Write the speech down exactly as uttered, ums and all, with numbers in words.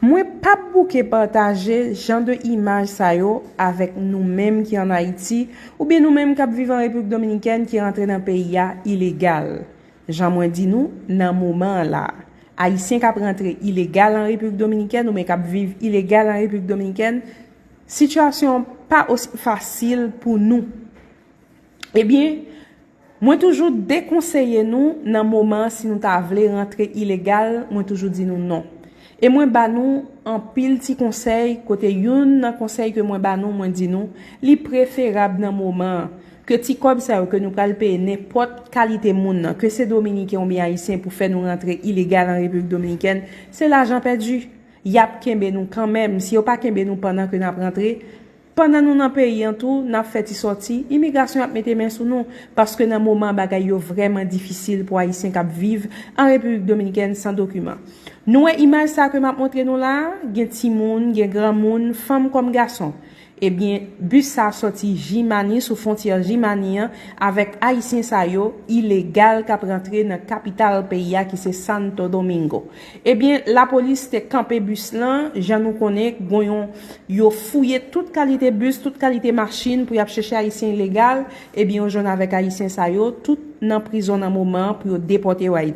Mwen p ap bouke pataje jan de imaj sa yo avèk nou menm ki ann Ayiti, oubyen nou menm k ap viv an Repiblik Dominikèn ki rantre nan peyi a ilegal. Jan mwen di nou, nan moman an la a, Ayisyen k ap rantre ilegal an Repiblik Dominikèn oubyen k ap viv ilegal an Repiblik Dominikèn, sitiyasyon an pa osi fasil pou nou. Ebyen, mwen toujou dekonseye nou nan moman an, si nou ta vle rantre ilegal, mwen toujou di nou non. E mwen ba nou anpil ti konsèy, kote youn nan konsèy ke mwen ba nou, mwen di nou, li preferab nan moman an, ke ti kòb sa yo ke nou pral peye nenpòt kalite moun nan, ke se Dominiken oubyen Ayisyen, pou fè nou rantre ilegal an Repiblik Dominikèn, se lajan pèdi. Y ap kenbe nou kanmenm. Si yo pa kenbe nou pandan ke n ap rantre, pandan nou nan peyi an tou, n ap fè ti sòti, imigrasyon ap mete men sou nou, paske nan moman bagay yo vrèman difisil pou Ayisyen k ap viv an Repiblik Dominikèn san dokiman. Nou wè imaj sa ke m ap montre nou la a, gen timoun, gen granmoun, fanm kòm gason. Ebyen, bis sa a sòti Jimani, sou fwontyè Jimani an, avèk Ayisyen sa yo, ilegal, k ap rantre nan kapital peyi a, ki se Santo Domingo. Ebyen, lapolis te kanpe bis lan, jan nou konnen, gon yon, yo fouye tout kalite bis, tout kalite machin pou y ap chèche Ayisyen ilegal. Ebyen, yo jwenn avèk Ayisyen sa yo, tout nan prizon nan moman an pou yo depòte yo Ayiti.